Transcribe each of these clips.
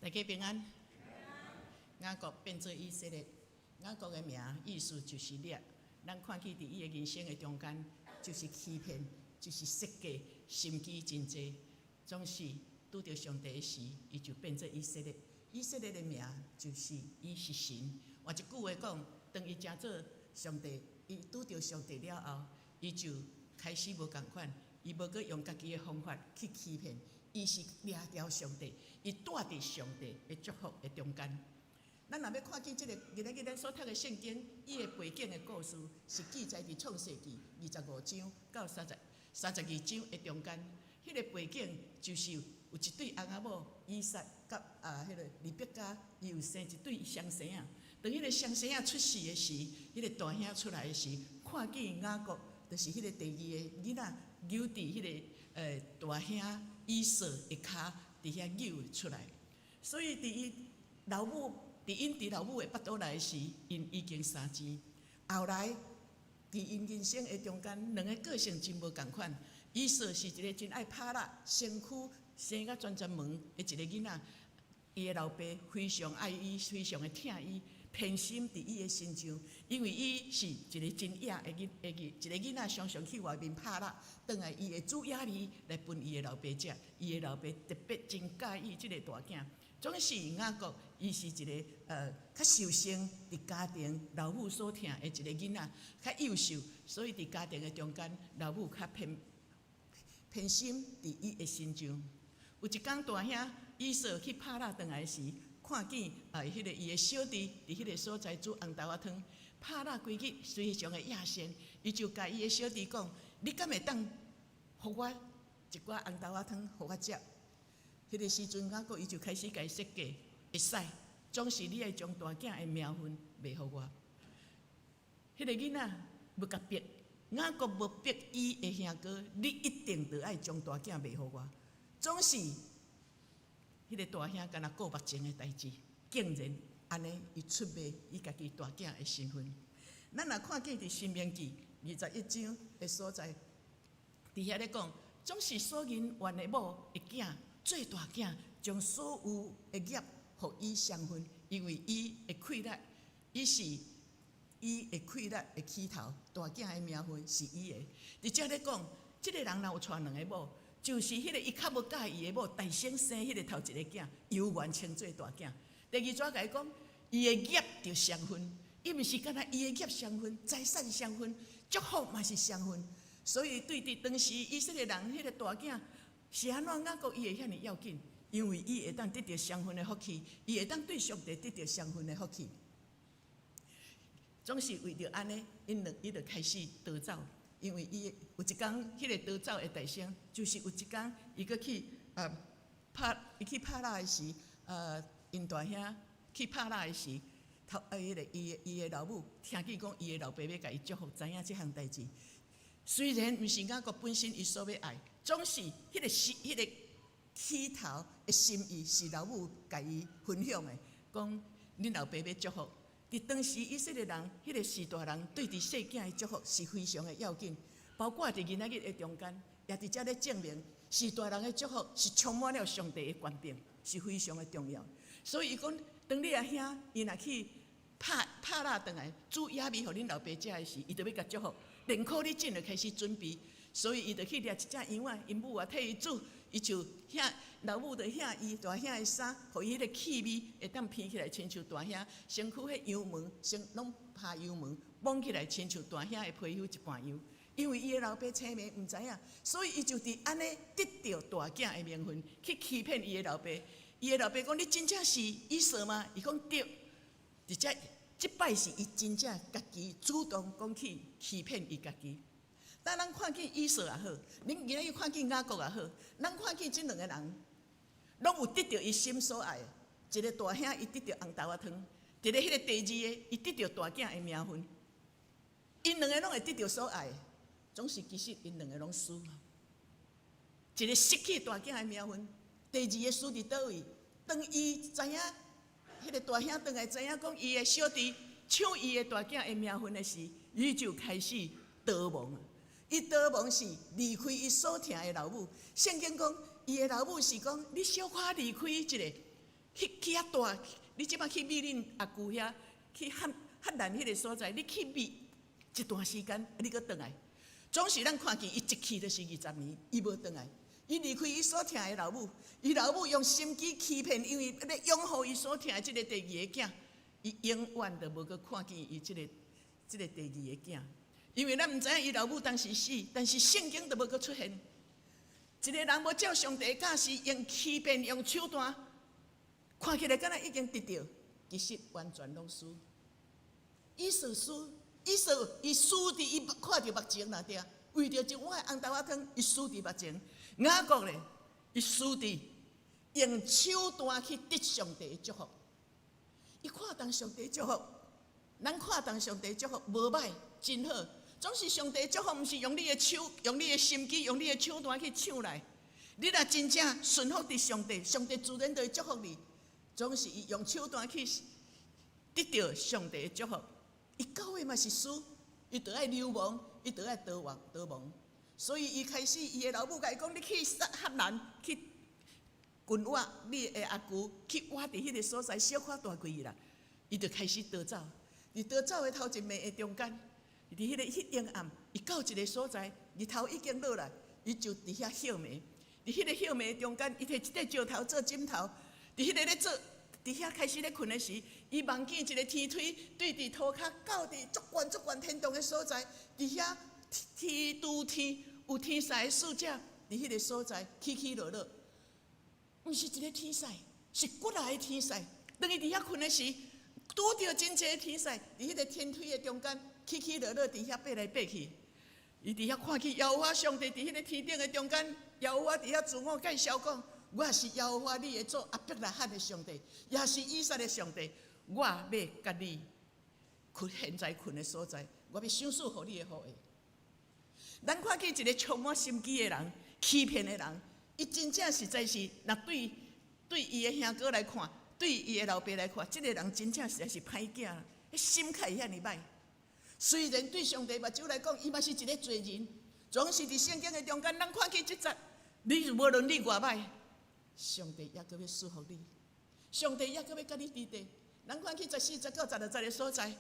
大家平安。雅各變做以色列，雅各的名意思就是掠。咱看見佇伊的人生的中間，就是欺騙，就是設計，心機真濟。總是拄著上帝的時，伊就變做以色列。以色列的名就是伊是神。換一句話講，當伊成做上帝，伊拄著上帝了後，伊就開始無仝款，伊無閣用家己的方法去欺騙，伊是掠牢上帝，伊蹛佇上帝的祝福的中間。咱若欲看見這个今仔日咱所讀的聖經，伊的背景的故事是記載佇創世記25章到32章的中間。彼个背景就是有一對翁仔某以撒佮彼个利百加，伊有生一對雙生仔。當彼个雙生仔出世的時，彼个大兄出來的時，看見雅各就是彼個第二个囡仔，扭佇彼个大兄以掃的跤佇遐扭出來。所以佇伊老母，佇𪜶佇老母的腹肚內時，𪜶已經相生。後來佇𪜶人生的中間，兩个個性真無仝款。以掃是一个真愛拍獵，身軀生甲全全毛的一个囡仔。伊的老爸非常愛伊，非常的疼伊，偏心佇伊的身上，因為伊是一个真野的囡的囡，一个囡仔常常去外面拍獵，轉來伊會煮野味來分伊的老爸食。伊的老爸特別真佮意這个大囝。總是雅各，伊是一个較受生佇家庭老母所疼的一个囡仔，較幼秀，所以佇家庭的中間，老母較偏心佇伊的身上。有一工大兄以掃去拍獵轉來時，看見彼个伊的小弟佇彼個所在煮紅豆仔湯，拍獵規日非常的厭糞，伊就共伊的小弟講：你敢會當予我一寡紅豆仔湯，予我食？彼个時陣，雅各伊就開始共伊設計，會使，總是你愛將大囝的名分賣予我。彼个囡仔欲共逼，雅各無逼伊的兄哥，你一定著愛將大囝賣予我。總是，彼个大兄敢若顧目前的代誌，竟然按呢，伊出賣伊家己大囝的身份。咱若看見佇申命記21章的所在，佇遐咧講，總是所認原的某的囝做大囝，將所有的業予伊雙份，因為伊的氣力，伊是伊的氣力的起頭，大囝的名分是伊的。佇遮咧講，這个人若有娶兩个某，就是彼个伊較無佮意的某，代先生彼个頭一个囝，猶原稱做大囝。第二逝共伊講，伊的業著雙份，伊毋是干焦伊的業雙份，財產雙份，祝福嘛是雙份。所以對佇當時以色列人，彼个大囝是按怎雅各伊會遐爾要緊？因為伊會當得著雙份的福氣，伊會當對上帝得著雙份的福氣。總是為著按呢，𪜶兩伊就開始逃走。因為伊有一工，彼个逃走的代生，就是有一工，伊閣去拍，伊去拍獵的時，𪜶大兄去拍獵的時，頭彼个伊的老母聽見講伊的老爸欲共伊祝福，知影這項代誌。雖然毋是雅各本身伊所欲愛，總是彼个是彼个起頭的心意是老母共伊分享的，講恁老爸欲祝福。佇當時以色列人，彼个時代人對佇細囝的祝福是非常的要緊，包括佇今仔日的中間，也佇遮咧證明，是大人的祝福是充滿了上帝的權柄，是非常的重要。所以伊講，當你阿兄伊若去拍拍獵轉來煮野味予恁老爸食的時，伊就欲共祝福。連苦你進就開始準備，所以伊就去掠一隻羊仔，𪜶母啊替伊煮，伊就遐老母就向伊大兄的衫，予伊彼个氣味會當鼻起來，親像大兄身軀彼羊毛，先攏拍羊毛，摸起來親像大兄的皮膚一般樣。因為伊的老爸青盲毋知影，所以伊就佇按呢得著大囝的名分，去欺騙伊的老爸。伊的老爸講：你真正是以掃嗎？伊講對。佇遮這擺是伊真正家己主動講去欺騙伊家己。當咱看見以掃也好，恁今仔日看見雅各也好，咱看見這兩个人，攏有得著伊心所愛的。一个大兄伊得著紅豆仔湯，一个彼个第二个伊得著大囝的名分。𪜶兩个攏會得著所愛的，總是其實𪜶兩个攏輸。一个失去大囝的名分，第二个輸佇佗位？當伊知影，彼个大兄轉來知影講伊的小弟搶伊的大囝的名分的時，伊就開始逃亡啊！伊逃亡是離開伊所疼的老母。聖經講，伊的老母是講，你小可離開一下，去遐大，你這擺去覕恁阿舅遐，去漢漢南彼个所在，你去覕一段時間，你閣轉來。總是咱看見伊一去就是20年，伊無轉來。伊離開伊所疼的老母，伊老母用心機欺騙，因為咧擁護伊所疼的這个第二个囝，伊永遠都無閣看見伊這個第二个囝。因為咱毋知影伊老母當時死，但是聖經都無閣出現。一個人無照上帝教示，用欺騙、用手段，看起來敢若已經得著，其實完全攏輸。以掃輸，以掃伊輸佇伊看著目前爾對，為著一碗紅豆仔湯，伊輸佇目前。雅各咧，伊輸佇用手段去得上帝的祝福。伊看重上帝祝福，咱看重上帝祝福無歹，真好。總是上帝祝福，毋是用你的手、用你的心機、用你的手段去搶來。你若真正順服佇上帝，上帝自然就會祝福你。總是伊用手段去得著上帝的祝福。伊到尾嘛是輸，伊著愛流亡，伊著愛逃亡，逃亡。所以伊開始，伊的老母共伊講：你去哈蘭去近我，你的阿舅去倚佇彼个所在，小可蹛過去啦。伊就開始逃走。佇逃走的頭一暝的中間，佇彼个彼陰暗，伊到一个所在，日頭已經落來，伊就佇遐歇暝。佇彼个歇暝中間，伊摕一塊石頭做枕頭，佇彼个咧做，佇遐開始咧睏的時，伊望見一个天梯對佇塗跤到佇足懸足懸天堂的所在，佇遐天拄天有天使的使者，佇彼个所在起起落落，毋是一个天使，是幾若个天使。當伊佇遐睏的時，拄著真濟天使佇彼个天梯的中間起起落落，佇遐爬來爬去。伊佇遐看見耶和華上帝佇彼个天頂的中間，耶和華佇遐自我介紹講：我是耶和華你的祖亞伯拉罕的上帝，也是以撒的上帝。我欲共你睏現在睏的所在，我欲賞賜予你的後裔。咱看見一个充滿心機的人，欺騙的人，伊真正實在是，若對伊的兄哥來看，對伊的老爸來看，這个人真正實在是歹囝，心較會遐爾歹。雖然對上帝目睭來講，伊嘛是一個罪人，總是佇聖經的中間，咱看見這節，你無論你偌歹，上帝猶閣欲賜福你，上帝猶閣欲共你佇咧。咱看見14節到16節的所在，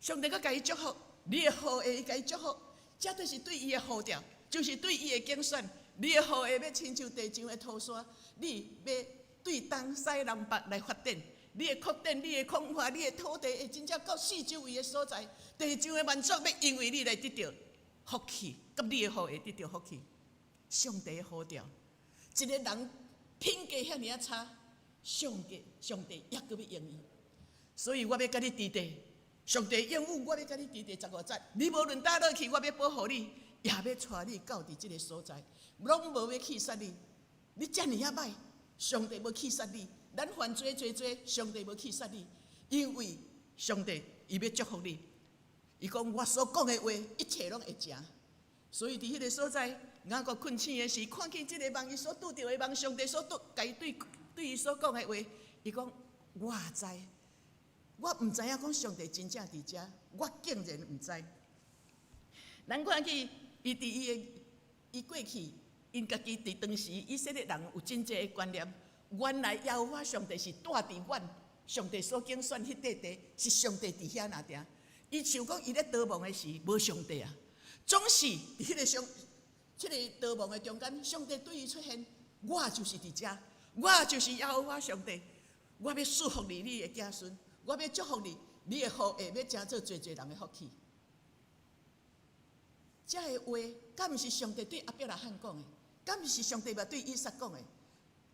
上帝閣共伊祝福，你的後裔伊共伊祝福，這就是對伊的呼召，就是對伊的揀選。你的後裔欲親像地上的土沙，你欲對東西南北來發展。你的擴展，你的擴化，你的土地會真正到四周圍的所在，地上的萬族欲因為你來得著福氣，佮你的後裔得著福氣。上帝的呼召，一個人品格遐爾仔差，上帝上帝猶閣欲用伊，所以我欲共你佇咧，上帝應允我欲共你佇咧15節，你無論佗落去，我欲保護你，也欲帶你到佇這个所在，攏無欲棄殺你。你遮爾仔歹，上帝無棄殺你。咱犯罪罪罪，上帝無棄殺你，因為上帝伊欲祝福你。伊講我所講的話，一切攏會成。所以佇彼个所在，雅各睏醒的時，看見這个夢，伊所拄著的夢，上帝所拄，共伊對對伊所講的話，伊講我知，我毋知影講上帝真正佇遮，我竟然毋知。咱看見伊佇伊的伊過去，𪜶家己佇當時以色列人有真濟的觀念。原來耶和華上帝是蹛佇阮上帝所揀選彼塊地，是上帝佇遐爾定。伊想講伊咧逃亡的時無上帝啊，總是佇彼个上，這個逃亡的中間，上帝對伊出現，我就是佇遮，我就是耶和華上帝，我欲賜福你你的子孫，我欲祝福你，你的後裔欲成做濟濟人的福氣。這个話，敢毋是上帝對亞伯拉罕講的？敢毋是上帝嘛對以撒講的？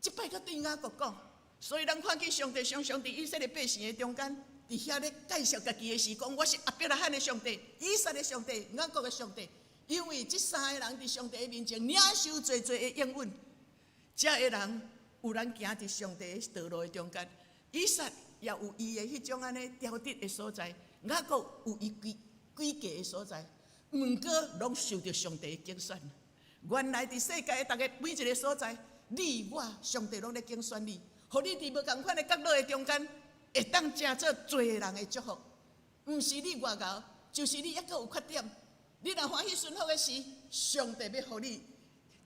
這擺閣對雅各講，所以咱看見上帝常常佇以色列百姓的中間，佇遐咧介紹家己的時，講我是亞伯拉罕的上帝、以撒的上帝、雅各的上帝。因為這三個人佇上帝的面前領受濟濟的應允，這个人有咱行佇上帝的道路的中間，以撒也有伊的彼種按呢挑剔的所在，雅各有伊詭詭計的所在，毋過攏受著上帝的揀選。原來佇世界的逐个每一个所在，你我上帝攏咧揀選你，予你佇無仝款的角落的中間，會當成做濟人的祝福。毋是你偌𠢕，就是你猶閣有缺點。你若歡喜順服的時，上帝欲予你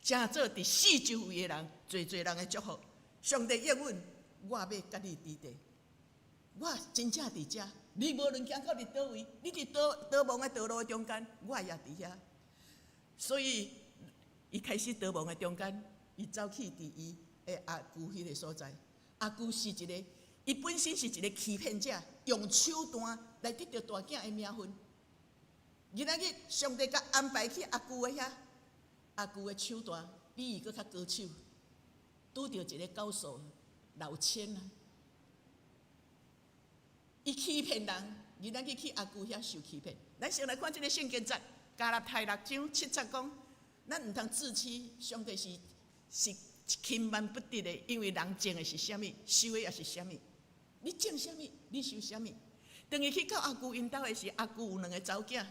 成做佇四周圍的人，濟濟人的祝福。上帝應允，我欲佮你佇佇，我真正佇遮。你無論行到佇佗位，你佇逃逃亡的道路的中間，我也佇遐。所以，伊開始逃亡的中間，伊走去佇伊的阿舅彼个所在。阿舅是一个，伊本身是一个欺騙者，用手段來得著大囝的名分。今仔日上帝共安排去阿舅的遐，阿舅的手段比伊閣較高手，拄著一個高手老千啊！伊欺騙人，今仔日去阿舅遐受欺騙。咱先來看這个聖經節，加拉太六章七節講，咱毋通自欺，上帝是輕慢不得的，因為人種的是啥物，收的也是啥物。你種啥物，你收啥物。當伊去到阿舅𪜶兜的時，阿舅有兩个查某囝，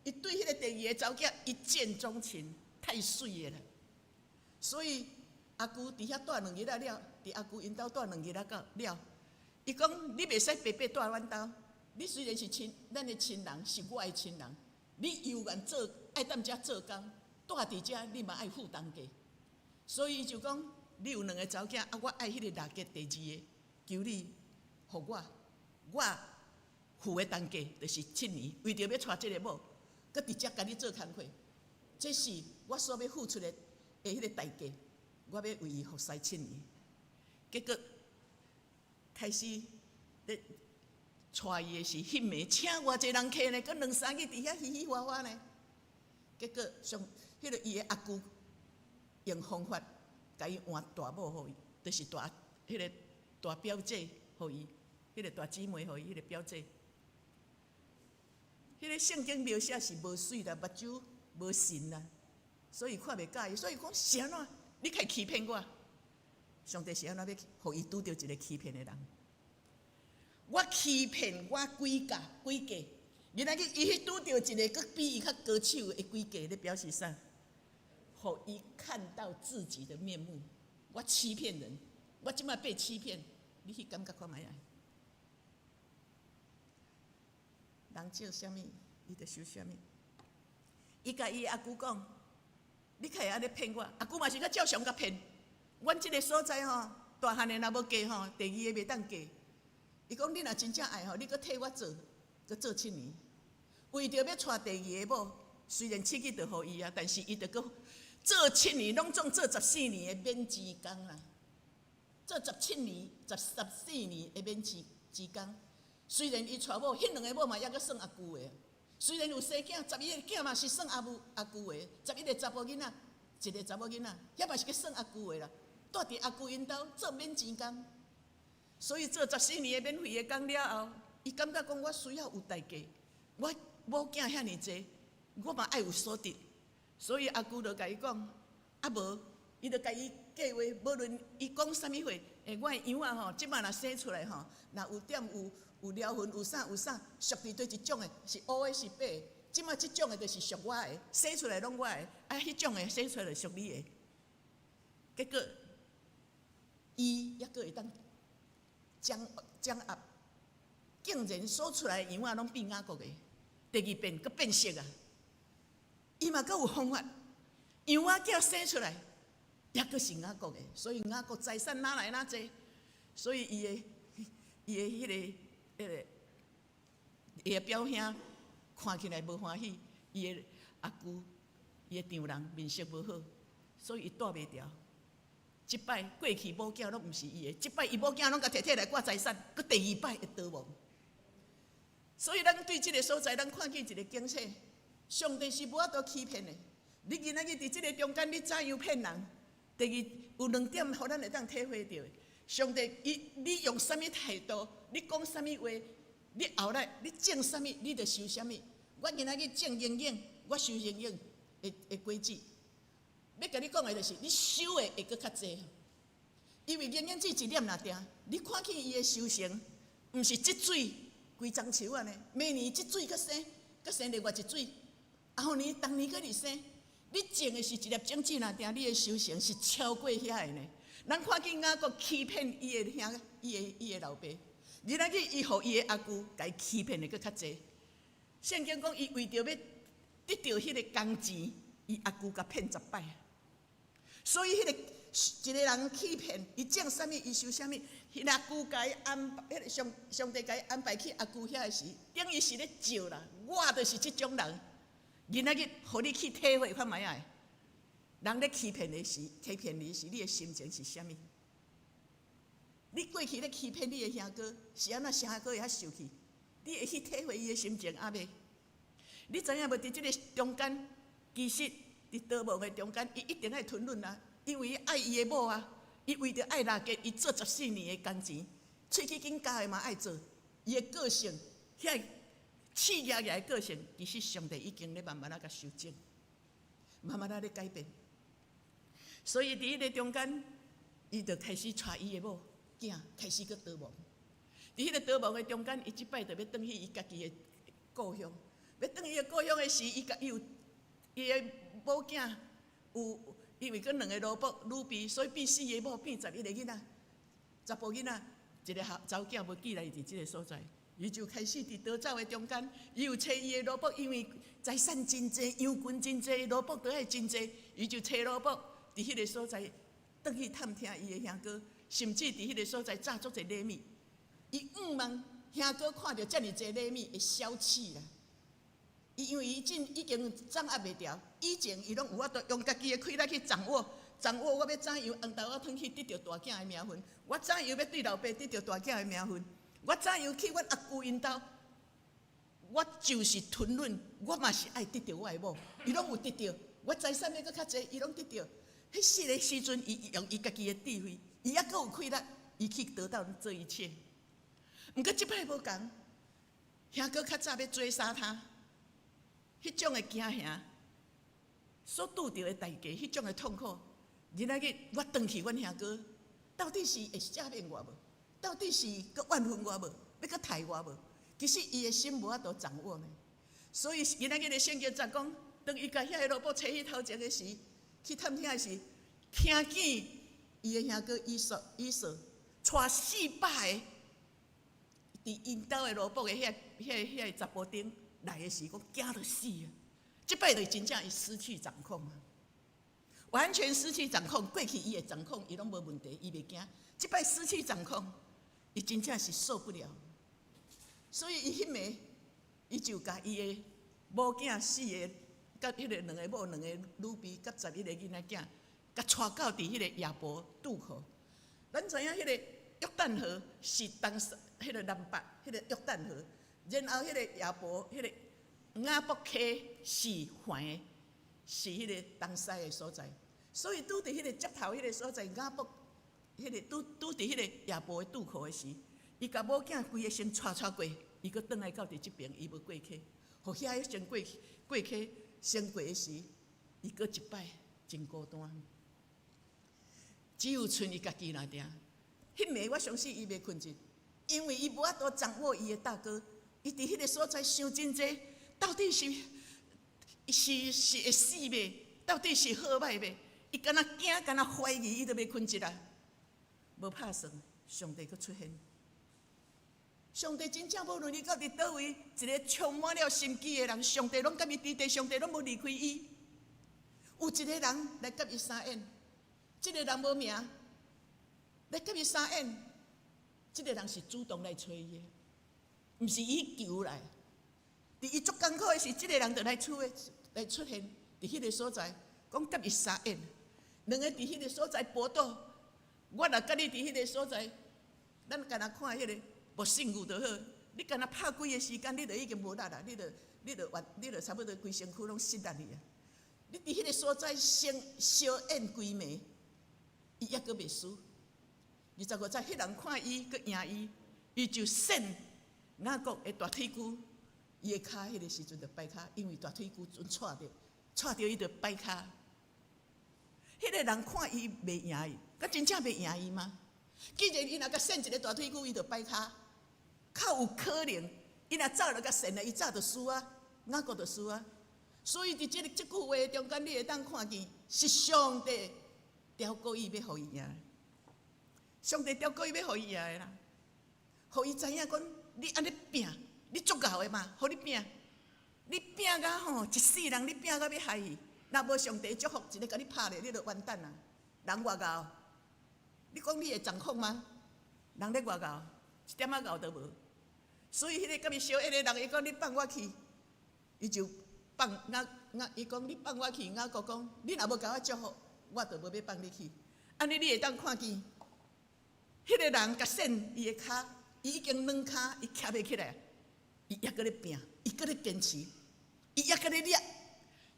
伊對彼个第二个查某囝一見鍾情，太媠的啦。所以阿舅佇遐蹛兩日仔了，佇阿舅𪜶兜蹛兩日仔到了，伊講你袂使白白蹛阮兜，你雖然是親咱的親人，是我的親人，你猶願做愛踮遮做工，蹛佇遮你嘛愛付當價。所以伊就講，你有兩个查某囝，啊，我愛彼个拉結第二个，求你予我，我付的當價就是七年，為著欲娶這个某，閣佇遮共你做工課，這是我所欲付出的彼个代價，我欲為伊服侍七年。結果開始咧娶伊的是彼暝請偌濟人客呢，閣兩三日佇遐嘻嘻哈哈呢。結果上彼个伊的阿舅用方法，共伊換大某予伊，就是大彼个大表姐予伊，彼个大姊妹予伊，彼个表姐。彼个聖經描寫是無媠啦，目睭無神啦，所以看袂佮意。所以講是按怎？你會欺騙我？上帝是按怎欲予伊拄著一个欺騙的人？我欺騙我幾家幾家，原來伊去拄著一个閣比伊較高手的詭計，咧表示啥？予伊看到自己的面目。我欺騙人，我這擺被欺騙，你去感覺看覓仔？人種啥物，伊就收啥物。伊共伊阿舅講：你會按呢騙我？阿舅嘛是閣照常共騙。阮這个所在吼，大漢的若無嫁吼，第二个袂當嫁。伊講你若真正愛吼，你閣替我做，閣做七年。為著欲娶第二个某，雖然七日就予伊啊，但是伊著閣做七年，攏總做十四年的免錢工啦。做17年、14年的免錢錢工。雖然伊娶某，彼兩个某嘛猶閣算阿舅的。雖然有生囝，11个囝嘛是算阿母阿舅的，11个查埔囡仔，一个查某囡仔，遐嘛是閣算阿舅的啦。蹛佇阿舅𪜶兜做免錢工，所以做十四年的免費的工了後，伊感覺講我需要有代價，我某囝遐爾濟，我嘛愛有所得，所以阿舅就共伊講，啊無，伊就共伊計劃，無論伊講啥物話，我的羊仔吼，這擺若生出來吼，若有點有療痕，有啥有啥，屬佇佗一種的，是烏的，是白的，這擺這種的就是屬我的，生出來攏我的，啊，彼種的生出來就屬你的。結果，伊猶閣會當掌掌握，竟然所出來的羊仔攏變雅各的，第二遍閣變色啊！伊嘛閣有方法，羊仔囝生出來，猶閣是雅各的，所以雅各財產哪來哪濟，所以伊的彼個伊的表兄看起來無歡喜，伊的阿舅、伊的丈人面色無好，所以伊蹛袂牢。這擺過去某囝攏毋是伊的，這擺伊某囝攏共提提來割財產，閣第二擺會逃亡。所以咱對這个所在，咱看見一个警醒：上帝是無法度欺騙的。你今仔日佇這个中間，你怎樣騙人？第二有兩點，予咱會當體會著的。上帝，伊你用啥物態度，你講啥物話，你後來你種啥物，你就收啥物。我今仔日種營養，我收營養的果子。欲共你講的就是，你收的會閣較濟。因為營養子一粒若定，你看見伊的收成，毋是積水規欉樹按呢，明年這水閣生，閣生另外一水，後年逐年閣佇生。你種的是一粒種子若定，你的收成是超過遐的呢。咱看見雅各欺騙伊的兄、伊的老爸，日來去伊予伊的阿舅共伊欺騙的閣較濟。聖經講，伊為著欲得著彼个工錢，伊阿舅共騙十擺。所以彼个一个人欺騙，伊種啥物，伊收啥物。阿舅共伊安排，彼个上帝共伊安排去阿舅遐的時，等於是咧照啦。我就是這種人。今仔日，予你去體會看覓仔。人咧欺騙的時，欺騙你時，你的心情是啥物？你過去咧欺騙你的兄哥，是按怎兄哥會較受氣？你會去體會伊的心情抑未？你知影無？佇這个中間，其實佇逃亡的中間，伊一定愛吞忍啊，因為伊愛伊的某啊，伊為著愛拉結，伊做14年的工錢，喙齒緊咬的嘛愛做。伊的個性，遐刺牙牙的個性，其實上帝已經咧慢慢仔共修正，慢慢仔咧改變。所以佇彼个中間，伊就開始帶伊的某囝開始閣逃亡。佇彼个逃亡的中間，伊這擺就欲轉去伊家己的故鄉。欲轉伊的故鄉的時，伊共伊有伊的某囝有，因為閣兩个奴僕女婢，所以變四个某，變11個囡仔，查埔囡仔，一个查某囝無寄來佇這个所在，伊就開始佇逃走的中間，伊有揣伊的奴僕，因為財產真濟，羊群真濟，奴僕都愛真濟，伊就揣奴僕佇彼个所在，轉去探聽伊的兄哥，甚至佇彼个所在紮足濟禮物。伊向望兄哥看著遮爾濟禮物會小氣啦。伊因為伊真已經掌握袂牢，以前伊攏有法度用家己的氣力去掌握，掌握我欲怎樣紅豆仔湯去得著大囝的名分，我怎樣欲對老爸得著大囝的名分，我怎樣去阮阿舅𪜶兜，我就是吞忍，我嘛是愛得著我的某，伊攏有得著，我財產欲閣較濟，伊攏得著。彼四個時陣，伊用伊家己的智慧，伊猶閣有氣力，伊去得到這一切。毋過這擺無仝，兄哥較早欲追殺他。彼種的驚嚇，所拄著的代價，彼種的痛苦，今仔日我轉去阮兄哥，到底是會赦免我無？到底是閣怨恨我無？欲閣刣我無？其實伊的心無法度掌握呢。所以今仔日的聖經就講，當伊共遐个奴僕揣去頭前的時，去探聽的時，聽見伊的兄哥以掃以掃帶400個佇𪜶兜的奴僕的遐個查埔丁來的時，講驚著死啊！這擺就真正伊失去掌控啊，完全失去掌控。過去伊會掌控，伊攏無問題，伊袂驚。這擺失去掌控，伊真正是受不了。所以伊彼暝，伊就共伊的某囝四个，佮彼個兩个某、兩個女婢，佮11個囡仔囝，共帶到佇彼个雅博渡口。咱知影彼個約旦河是東西，彼個南北，彼個約旦河。然後彼个雅博，彼个雅博溪是橫的，是彼个東西的所在。所以拄佇彼個接頭彼个所在，雅博，彼个拄拄佇彼个雅博的渡口的時，伊共某囝規个先帶帶過，伊閣轉來到佇這爿，伊無過溪，予遐個先過過溪，先過的時，伊閣一擺真孤單，只有賰伊家己爾定。彼暝我相信伊袂睏著，因為伊無法度掌握伊的大哥。伊佇彼个所在想真濟，到底是是是會死袂？到底是好䆀袂？伊敢若驚，敢若懷疑，伊都袂睏著啦。無拍算，上帝閣出現。上帝真正無論伊到佇佗位，一个充滿了心機的人，上帝攏佮伊佇佇，上帝攏無離開伊。有一个人來佮伊相演，這个人無名，來佮伊相演，這个人是主動來揣伊的。毋是伊求來，佇伊足艱苦的時，這个人就來出的來出現佇彼个所在，講佮伊相演，兩个佇彼个所在搏鬥。我若佮你佇彼个所在，咱敢若看彼个無勝牛就好。你敢若拍幾个時間，你就已經無力啦，你就完，你就差不多規身軀攏失力去啊。你佇彼个所在先相演幾暝，伊猶閣袂輸。25節，彼人看伊，閣贏伊，伊就扇雅各的大腿骨，伊的跤彼个時陣就掰跤，因為大腿骨陣掣著，掣著伊就掰跤。彼个人看伊袂贏伊，敢真正袂贏伊嗎？既然伊若共扇一个大腿骨，伊就掰跤，較有可能，伊若早就共扇了，伊早就輸啊，雅各就輸啊。所以佇這个這句話中間，你會當看見是上帝刁故意欲予伊贏，上帝刁故意欲予伊贏的啦，予伊知影講，你按呢拚，你足𠢕的嘛，予你拚，你拚甲吼一世人，你拚甲欲害去，若無上帝祝福，一个共你拍咧，你就完蛋啦，人偌𠢕，你講你會掌控嗎？人咧偌𠢕，一點仔𠢕都無。所以彼个佮伊相約的人，伊講你放我去，伊就放雅雅，伊講你放我去，雅各講你若無共我祝福，我就無欲放你去。按呢你會當看見，彼个人共搧伊的跤，伊已經軟跤，伊徛袂起來，伊猶閣咧拚，伊閣咧堅持，伊猶閣咧掠。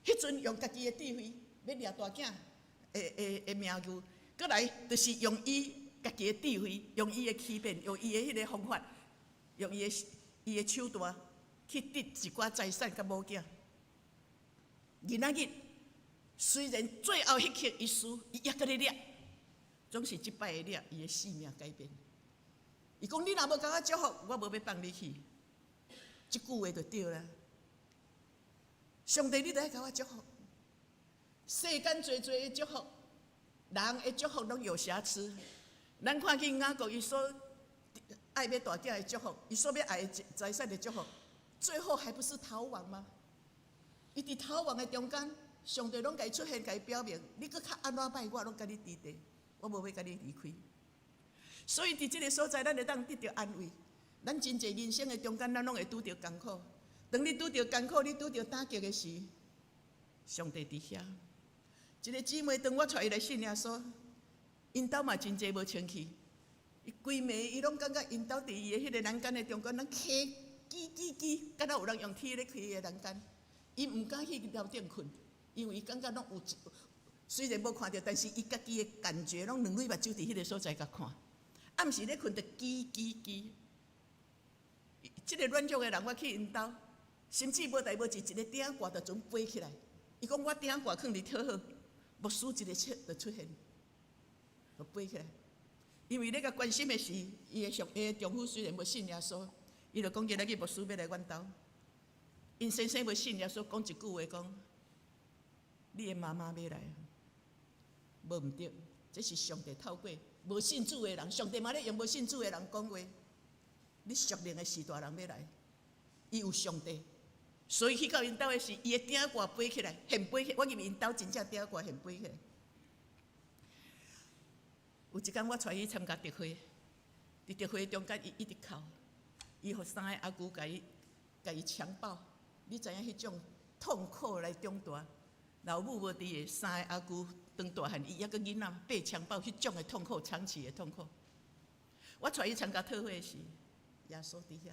彼陣用家己的智慧欲掠大囝的的的名譽，閣來就是用伊家己的智慧，用伊的欺騙，用伊的彼個方法，用伊的手段去得一寡財產佮某囝。今仔日雖然最後彼刻伊輸，伊猶閣咧掠，總是這擺的掠，伊的性命改變。伊講你若無共我祝福，我無欲放你去。這句話就對啦。上帝，你著愛共我祝福。世間濟濟的祝福，人的祝福攏有瑕疵。咱看見雅各伊所愛欲大囝的祝福，伊所欲愛的財產的祝福，最後還不是逃亡嗎？伊佇逃亡的中間，上帝攏共伊出現，共伊表明，你閣較按怎歹，我攏共你佇佇，我無欲共你離開。所以佇這个所在，咱會當得著安慰。咱真濟人生的中間，咱攏會拄著艱苦。當你拄著艱苦，你拄著打擊的時，上帝佇遐。一个姊妹，當我帶伊來信耶穌，𪜶兜嘛真濟無清氣。伊規暝伊攏感覺𪜶兜佇伊的彼个欄杆的中間，攏起吱吱吱，敢若有人用鐵咧開伊的欄杆。伊毋敢去樓頂睏，因為伊感覺攏有，雖然無看著，但是伊家己的感覺攏兩對目睭佇彼个所在共看。暗時咧睏就吱吱吱。這个軟弱的人，我去𪜶兜，甚至無代無誌，一个鼎蓋就準飛起來。伊講我鼎蓋囥佇套好，牧師一个切就出現，就飛起來。因為咧共關心的是，伊的丈夫雖然無信耶穌，伊就講今仔日牧師欲來阮兜。𪜶先生無信耶穌，講一句話講：你的媽媽欲來，無毋對，這是上帝透過無信主的人，上帝嘛咧用無信主的人講話。你屬靈的序大人欲來，伊有上帝，所以去到𪜶兜的時，伊的鼎蓋飛起來，現飛起來。我入𪜶兜真正鼎蓋現飛起來。有一工我帶伊參加特會，佇特會中間，伊一直哭，伊予三個阿舅共伊強暴。你知影彼種痛苦來長大，老母無佇的，三個阿舅長大漢，伊猶閣囡仔被強暴，彼種的痛苦，長期的痛苦。我帶伊參加特會時，耶穌佇遐，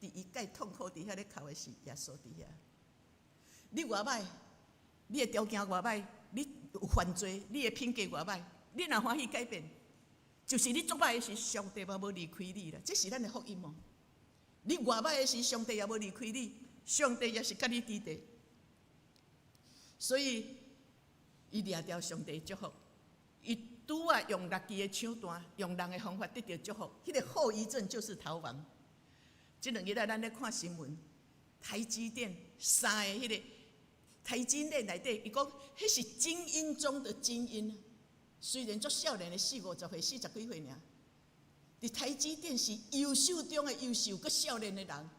佇伊蓋痛苦佇遐咧哭的時，耶穌佇遐。你偌歹，你的條件偌歹，你有犯罪，你的品格偌歹，你若歡喜改變，就是你足歹的時，上帝嘛無離開你啦。這是咱的福音哦。你偌歹的時，上帝也無離開你，上帝也是佮你佇佇。所以，伊掠著上帝祝福，伊拄仔用家己的手段，用人的方法得著祝福，彼个後遺症就是逃亡。這兩日來咱咧看新聞，台積電三个彼个台積電內底，伊講彼是精英中的精英，雖然足少年的四五十歲、四十幾歲爾，佇台積電是優秀中的優秀，閣少年的人，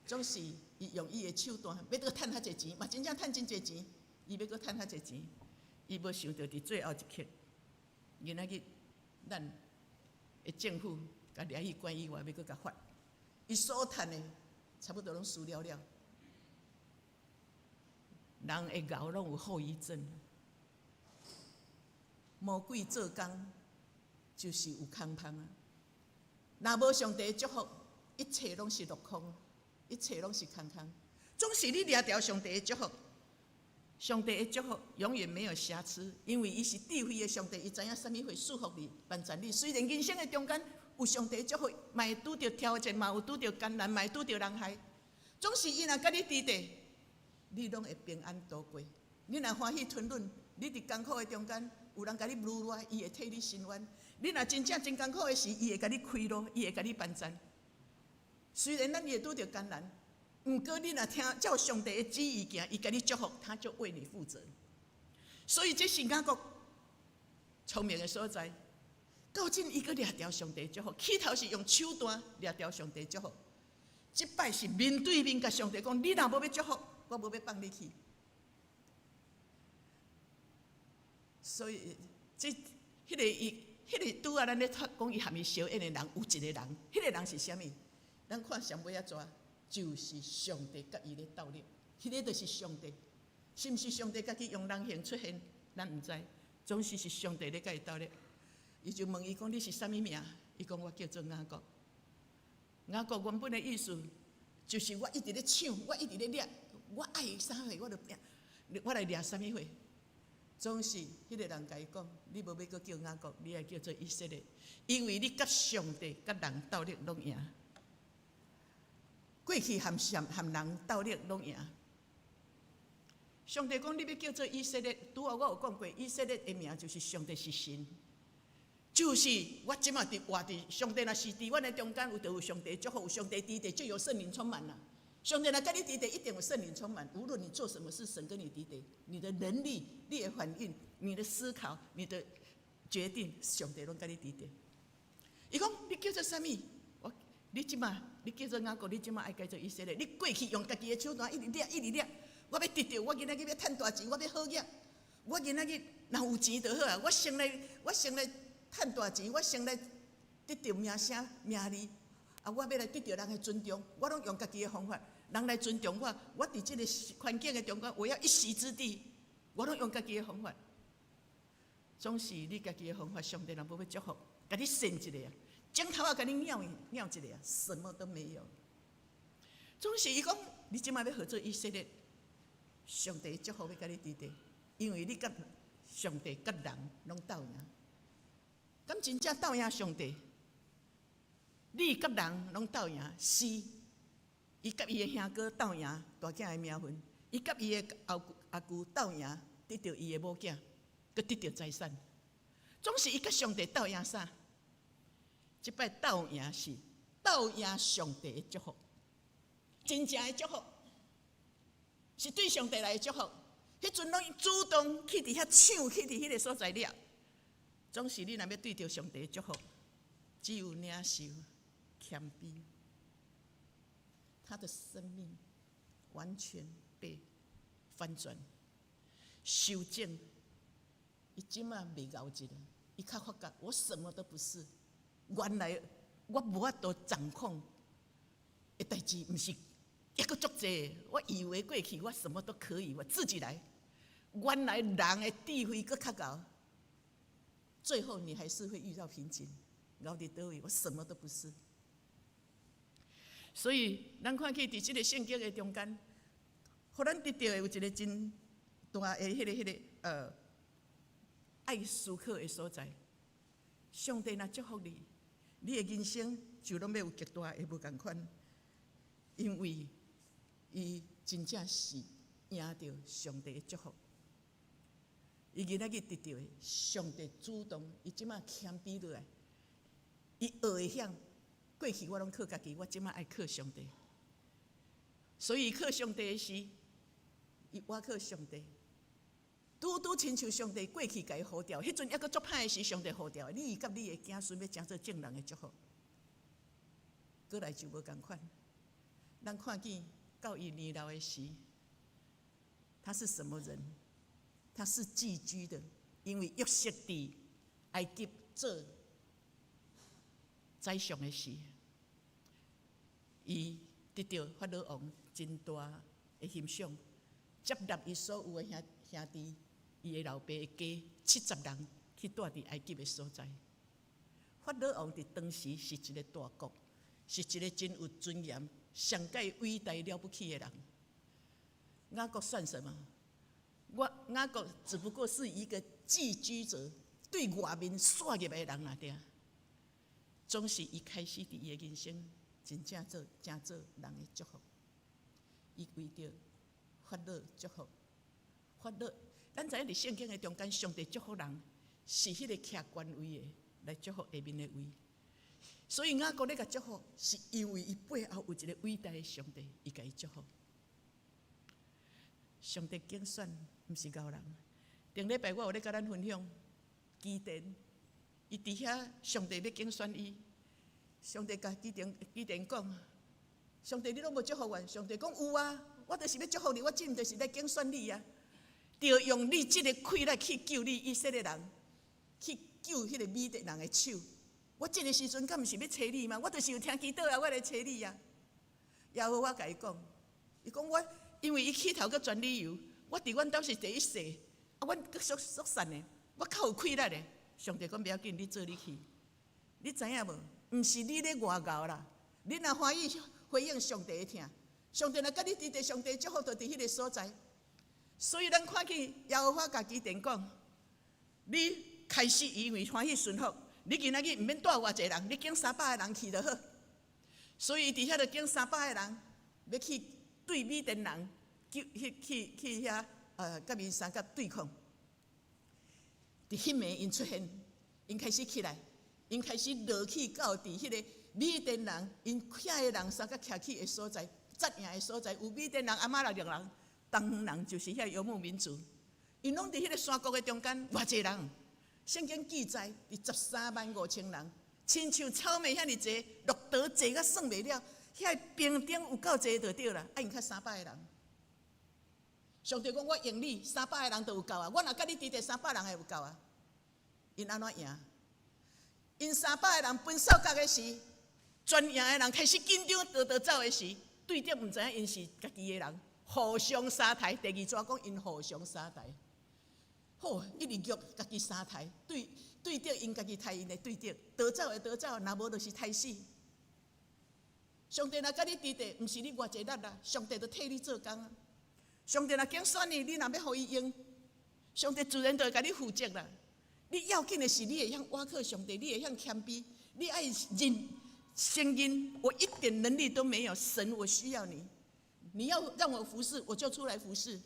總是伊用伊的手段，欲閣趁較濟錢，嘛真正趁真濟錢，伊欲閣趁較濟錢，伊無想著佇最後一刻，今仔日咱的政府共掠去關以外，欲閣共罰，伊所趁的差不多攏輸了了。人會𠢕攏有後遺症，魔鬼做工就是有空芳啊！若無上帝祝福，一切攏是落空，一切攏是空空。總是你掠著上帝的祝福，上帝的祝福永遠沒有瑕疵，因為伊是智慧的上帝，伊知影啥物會祝福你、幫助你。雖然人生的中間有上帝的祝福，嘛會拄著挑戰，嘛有拄著艱難，嘛會拄著人害。總是伊若佮你佇佇，你攏會平安度過。你若歡喜吞忍，你佇艱苦的中間，有人共你擄掠，伊會替你伸冤。你若真正真艱苦的時，伊會共你開路，伊會共你幫贊。雖然咱會拄著艱難，毋過你若聽照上帝的旨意行，伊共你祝福，他就為你負責。所以這是雅各聰明的所在。到盡伊閣掠著上帝祝福，起頭是用手段掠著上帝祝福，這擺是面對面共上帝講：你若無欲祝福，我無欲放你去。所以這彼個伊，彼個拄仔咱咧講伊含伊相應的人，有一個人，彼個人是啥物？咱看上尾仔逝，就是上帝佮伊咧鬥力，彼個就是上帝，是毋是上帝家己用人形出現？咱毋知，總是是上帝咧佮伊鬥力。伊就問伊講：你是啥物名？伊講我叫做雅各。雅各原本的意思就是我一直咧搶，我一直咧掠，我愛啥貨我就掠，我來掠啥物貨。總是彼個人共伊講：你無欲閣叫雅各，你愛叫做以色列，因為你佮上帝、佮人鬥力攏贏。過去含上含人鬥力攏贏。上帝講你欲叫做以色列，拄仔我有講過，以色列的名就是上帝是神，就是我這馬佇活佇上帝若是佇阮的中間，有就有上帝祝福，有上帝佇佇，就有聖靈充滿啦。上帝若佮你佇佇，一定有聖靈充滿。無論你做什麼事，神跟你佇佇，你的能力、你的反應、你的思考、你的決定，上帝攏佮你佇佇。伊講你叫做啥物？我你這馬你叫做雅各，你這馬愛改做以色列。你過去用家己的手段一直掠，一直掠。我欲得著，我今仔日欲趁大錢，我欲好額。我今仔日若有錢就好啊！我先來趁大錢，我先來得著名聲名利。啊，我欲來得著人的尊重，我攏用家己的方法，人來尊重我。我佇這個環境的中間，我要一席之地，我攏用家己的方法。總是你家己的方法，上帝若無欲祝福，共你扇一下啊，指頭仔共你拗拗一下，什麼都沒有。總是伊講，你這馬欲號做以色列，上帝祝福欲佮你佇佇，因為你佮上帝佮人攏鬥贏。敢真正鬥贏上帝？你佮人攏鬥贏，是伊佮伊的兄哥鬥贏大囝的名分，伊佮伊的阿阿舅鬥贏，得著伊的某囝，閣得著財產。總是伊佮上帝鬥贏啥？這擺鬥贏是鬥贏上帝的祝福，真正的祝福是對上帝來的祝福。彼陣攏主動去佇遐搶，去佇彼個所在掠。總是你若欲對著上帝的祝福，只有領受謙卑，他的生命完全被翻轉、修正。伊這馬袂𠢕一個，伊較發覺我什麼都不是，原來我無法度掌控的代誌，毋是猶閣足濟。我以為過去我什麼都可以，我自己來。原來人的智慧閣較𠢕，最後你還是會遇到瓶頸。𠢕佇佗位，我什麼都不是。所以，咱看見佇這個聖經的中間，予咱得著的有一個真大的彼個愛思考的所在。上帝若祝福你，你的人生就攏欲有極大的無仝款，因為伊真正是贏著上帝的祝福。伊今仔日得著的，上帝主動，伊這馬謙卑落來，伊學會曉。過去我攏靠家己，我這馬愛靠上帝。所以靠上帝的時，伊倚靠上帝，拄拄親像上帝過去共伊呼召，彼陣猶閣足歹的時，上帝呼召你佮你的子孫欲成做眾人的祝福，過來就無仝款。咱看見到伊年老的時，他是什麼人？他是寄居的，因為約瑟佇埃及做宰相的時，伊得著法老王真大的欣賞，接納伊所有的兄兄弟，伊的老爸的家70人去蹛佇埃及的所在。法老王佇當時是一個大國，是一個真有尊嚴、上蓋偉大了不起的人。雅各算什麼？我雅各只不過是一個寄居者，對外面紲入來的人爾爾。總是伊開始佇伊的人生，真正做成做人的祝福。伊為著法老祝福，法老，咱知影佇聖經的中間，上帝祝福人是彼個徛懸位的來祝福下面的位。所以雅各咧共祝福，是因為伊背後有一個偉大的上帝，伊共伊祝福。上帝揀選毋是𠢕人。頂禮拜我有咧共咱分享，基甸，伊佇遐上帝欲揀選伊，上帝共基甸基甸講：上帝你攏無祝福我。上帝講有啊，我就是欲祝福你，我這毋就是來揀選你啊。著用你這个氣力去救你以色列人，去救彼个米甸人的手。我這个時陣敢毋是欲揣你嗎？我就是有聽祈禱啊，我來揣你啊。耶和華共伊講，伊講我因為伊起頭閣轉理由，我佇阮兜是第一細，啊，阮閣屬屬散的，我較有氣力的。上帝講不要緊，你做你去。你知影無？毋是你咧外𠢕啦，你若歡喜回應上帝的疼，上帝若佮你佇佇上帝祝福就佇彼个所在。所以咱看見耶和華共基甸講，你開始因為歡喜順服，你今仔日毋免帶偌濟人，你揀三百个人去就好。所以佇遐就揀三百个人，欲去對米甸人，去去去去遐共𪜶相佮對抗。佇彼暝𪜶出現，𪜶開始起來，𪜶開始落去到佇彼个米甸人，𪜶遐个人相佮徛起的所在，紮營的所在，有米甸人、亞瑪力人、東方人，就是遐游牧民族，𪜶攏佇彼个山谷的中間，偌濟人？聖經記載，佇135,000人，親像草莓遐爾濟，駱駝濟甲算袂了，遐兵丁有夠濟就對啦，啊，𪜶較三百个人。上帝講我用你三百个人就有夠啊，我若佮你佇佇三百人會有夠啊。𪜶按怎贏？𪜶三百个人分數角的時，全營的人開始緊張，逃逃走的時，對著毋知影𪜶是家己的人，互相相刣。第二節講𪜶互相相刣，好，一直叫家己相刣，對對著𪜶家己刣𪜶的對著，逃走的逃走，若無就是刣死。上帝若佮你佇佇，毋是你偌濟力啦，上帝就替你做工啊。上帝若揀選你，你若欲予伊用，上帝自然就會共你負責啦。你要緊的是，你會曉倚靠上帝，你會曉謙卑，你愛認承認，我一點能力都沒有，神，我需要你，你要讓我服侍，我就出來服侍。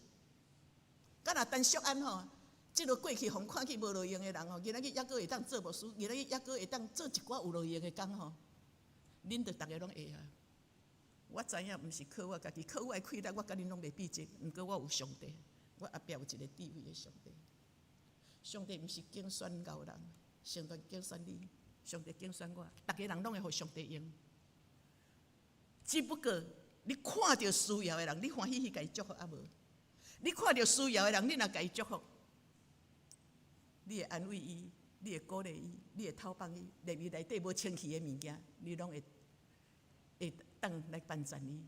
敢若陳淑安吼，這个過去予看去無路用的人吼，今仔日猶閣會當做牧師，今仔日猶閣會當做一寡有路用的工吼，恁著逐个攏會啊。我知影，毋是靠我家己，靠我的氣力，我共恁攏袂比這。毋過我有上帝，我後壁有一個智慧的上帝。上帝毋是揀選𠢕人，上帝揀選你，上帝揀選我，逐个人攏會予上帝用。只不過你看著需要的人，你歡喜去共伊祝福猶無？你看著需要的人，你若共伊祝福，你會安慰伊，你會鼓勵伊，你會透放伊，連伊內底無清氣的物件，你攏會會當來幫贊伊。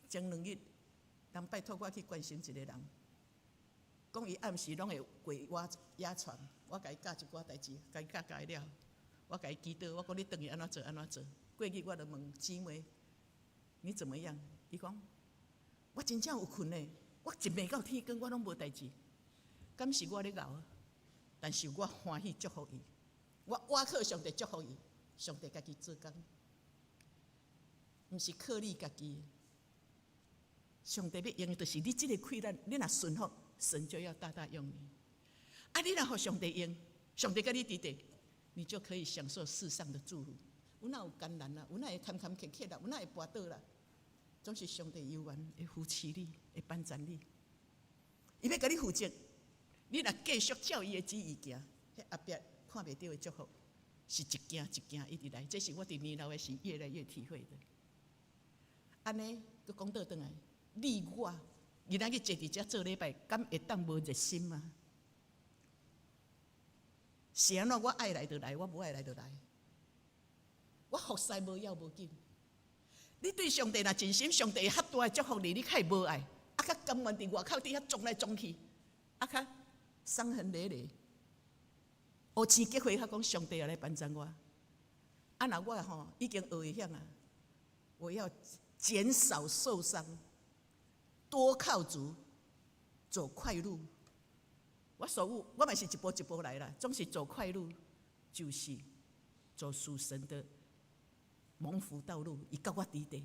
前兩日，人拜託我去關心一個人，講伊暗時攏會過我壓床，我共伊教一寡代誌，共伊教教了，我共伊祈禱，我講你轉去按怎做按怎做。過日我就問姊妹，你怎麼樣？伊講我真正有睏呢，我一暝到天光我攏無代誌，敢是我咧𠢕？但是我歡喜祝福伊，我倚靠上帝祝福伊，上帝家己做工，毋是靠你家己。上帝欲用的就是你這个氣力，你若順服，神就要大大用你。啊，你若予上帝用，上帝佮你佇佇，你就可以享受世上的祝福。有哪有艱難啊？有哪會坎坎坷坷啦？有哪會跋倒啦？總是上帝猶原會扶持你，會幫助你。伊欲共你負責，你若繼續照伊的旨意行，彼後壁看袂著的祝福，是一件一件一直來。這是我佇年老的時越來越體會的。按呢，閣講倒轉來，你我今仔日坐佇遮做禮拜，敢會當無熱心嗎？是按怎？我愛來就來，我無愛來就來。我服侍無要無緊。你對上帝若真心，上帝會較大的祝福你，你較會無愛，啊，較甘願佇外口佇遐撞來撞去，啊，較傷痕累累。烏青結會，較講上帝也來幫助我。啊，若我吼已經學會曉啊，我要減少受傷，多靠主，走快路。我所有我嘛是一步一步來啦，總是走快路，就是走屬神的蒙福道路。伊佮我佇佇，予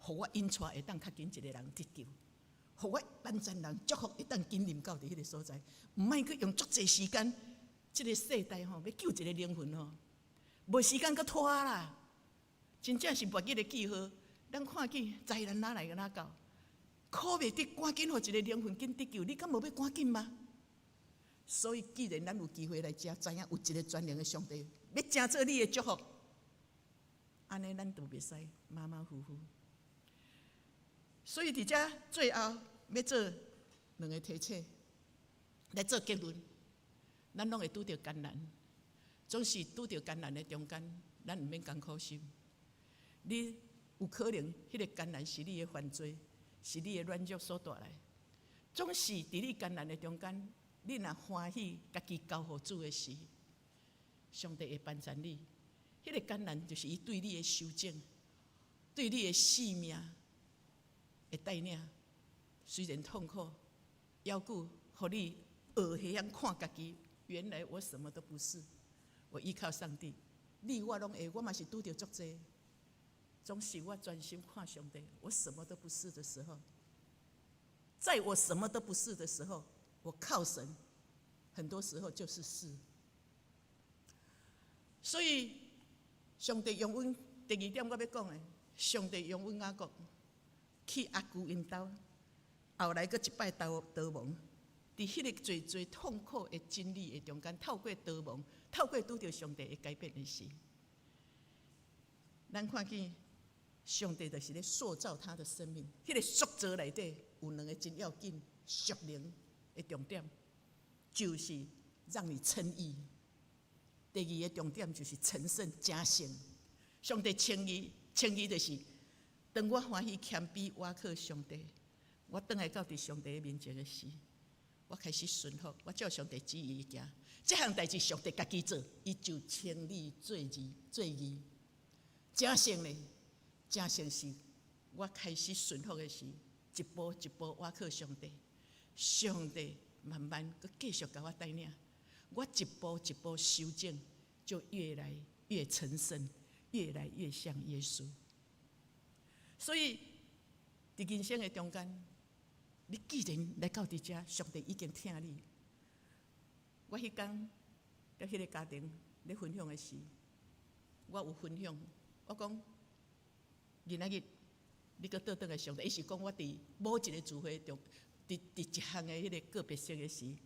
我引帶會當較緊一個人得救，予我幫助人祝福會當緊臨到佇彼个所在，毋莫閣用足濟時間。這个世代吼，欲救一個靈魂吼，無時間閣拖啦。真正是末日的記號。咱看見災難哪來哪到，苦袂得趕緊予一個靈魂緊得救，你敢無欲趕緊嗎？所以，既然咱有機會來遮，知影有一個全能的上帝，欲成做你的祝福，按呢咱就袂使馬馬虎虎。所以佇遮最後欲做兩个提醒來做結論。咱攏會拄著艱難，總是拄著艱難的中間，咱毋免艱苦心。你有可能，彼个艱難是你的犯罪，是你的軟弱所帶來。總是佇你艱難的中間，你若歡喜，家己交予主的時，上帝會幫助你。彼个艱難就是伊對你的修整，對你的性命的帶領。雖然痛苦，猶閣予你學會曉看家己。原來我什麼都不是，我依靠上帝。你我攏會，我嘛是拄著足濟。總是我專心看上帝，我什麼都不是的時候，在我什麼都不是的時候，我靠神，很多時候就是是。所以，上帝用阮第二點我欲講的，上帝用阮雅各去阿姑𪜶兜，後來閣一擺逃逃亡，佇彼个濟濟痛苦的經歷的中間，透過逃亡，透過拄著上帝的改變的時，咱看見上帝就是咧塑造他的生命。彼个塑造內底有兩个真要緊屬靈的重點，就是讓你稱義。第二个重點就是成聖成聖。上帝稱義，稱義就是當我歡喜謙卑，倚靠上帝，我轉來到佇上帝的面前的時，我開始順服，我照上帝旨意行。這項代誌上帝家己做，伊就稱你做義，做義。成聖呢？成聖是我開始順服的時，一步一步倚靠上帝，上帝慢慢閣繼續共我帶領，我一步一步修正，就越來越成聖，越來越像耶穌。所以，佇人生的中間，你既然來到佇遮，上帝已經疼你。我彼工佇彼个家庭咧分享的時，我有分享，我講今仔日你閣倒轉來上帝，伊是講我佇某一个聚會中，佇一項的彼个個別性的時，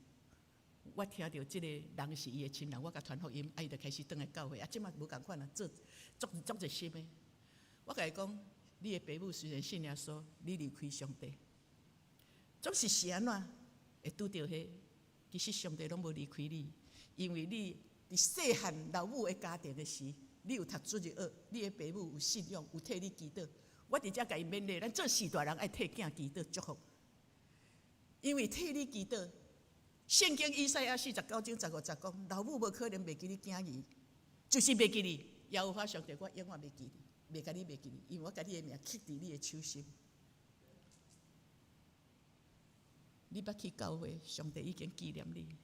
我聽著這个人是伊的親人，我共傳福音，啊，伊就開始轉來教會，啊，這馬無仝款啊，做足足熱心的。我共伊講，你的爸母雖然信耶穌，你離開上帝，總是是按怎會拄著彼，其實上帝攏無離開你，因為你佇細漢老母的家庭的時，你有讀主日學，你的爸母有信仰，有替你祈禱。我佇遮共伊勉勵，咱做序大人愛替囝祈禱祝福，因為替你祈禱。聖經以賽亞49章15節講，老母無可能袂記你囝兒，就是袂記你。耶和華上帝，我永遠袂記你，袂共你袂記你，因為我共你的名刻佇你的手心。你捌去教會，上帝已經紀念你。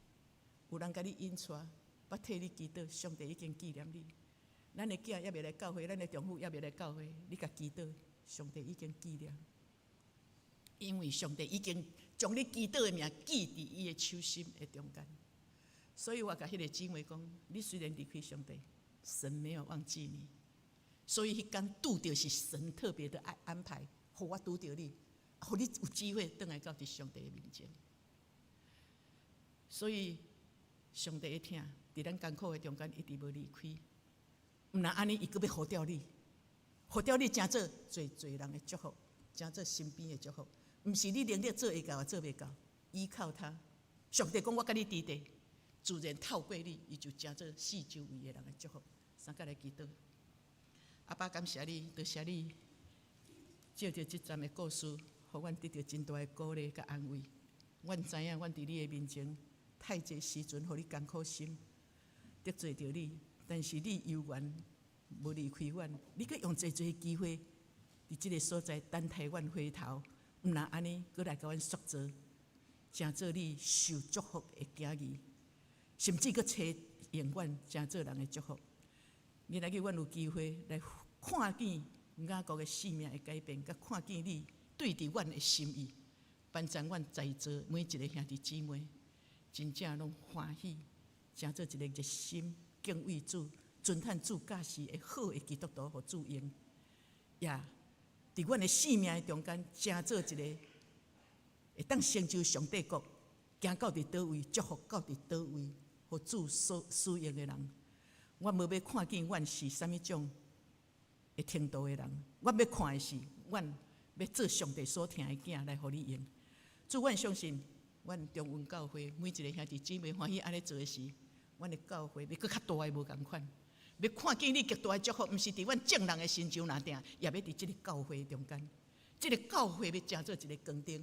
有人共你引帶，捌替你祈禱，上帝已經紀念你。咱的囝猶未來教會，咱的丈夫猶未來教會，你共祈禱，上帝已經紀念。因為上帝已經將你祈禱的名記佇伊的手心的中間。所以我共彼个姊妹講，你雖然離開上帝，神沒有忘記你。所以彼工拄著是神特別的安安排，予我拄著你，予你有機會轉來到佇上帝的面前。所以上帝的疼，佇咱艱苦的中間一直無離開。毋若按呢，伊閣欲呼召你，呼召你成做濟濟人的祝福，成做身邊的祝福。毋是你能力做會到，做袂到，依靠他。上帝講我佮你佇咧，自然透過你，伊就成做四周圍的人的祝福。三個來祈禱。阿爸感謝你，多謝你，藉著這站的故事，予阮得著真大的鼓勵佮安慰。阮知影，阮佇你的面前，太濟時陣，予你艱苦心，得罪著你，但是你猶原無離開阮，你閣用濟濟機會，佇這个所在等待阮回頭，毋若按呢，閣來共阮塑造，成做你受祝福的囝兒，甚至閣差用阮成做人的祝福。今仔日阮有機會來看見雅各的性命的改變，佮看見你對佇阮的心意，幫助阮在座每一个兄弟姊妹，真正攏歡喜，成做一个熱心敬畏主、遵行主教示的好的基督徒，予主用，也佇阮的性命的中間，成做一个會當成就上帝國，行到佇佗位，祝福到佇佗位，予主所使用的人。我無欲看見阮是啥物種的程度的人，我欲看的是，阮欲做上帝所疼的囝來予你用。主，阮相信，阮中雲教會每一个兄弟姊妹歡喜按呢做的時，阮的教會欲閣較大的無仝款，欲看見你極大的祝福，毋是佇阮眾人的身上爾定，也欲佇這个教會中間。這个教會欲成做一个光燈，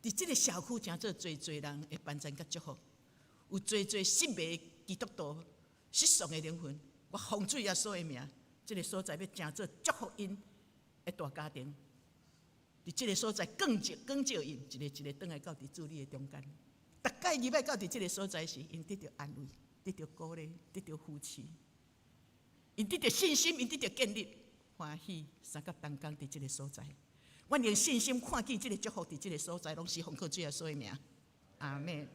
佇這个社區成做濟濟人的幫贊佮祝福，有濟濟失迷基督徒失喪的靈魂，我奉主耶穌的名，這个所在欲成做祝福𪜶的大家庭。佇這个所在，光照光照𪜶，一个一个轉來到佇主你的中間。逐擺入來到佇這个所在時，𪜶得著安慰，得著鼓勵，得著扶持，𪜶得著信心，𪜶得著建立，歡喜相佮同工佇這个所在。阮用信心看見這个祝福佇這个所在，攏是奉靠主耶穌的名。阿們。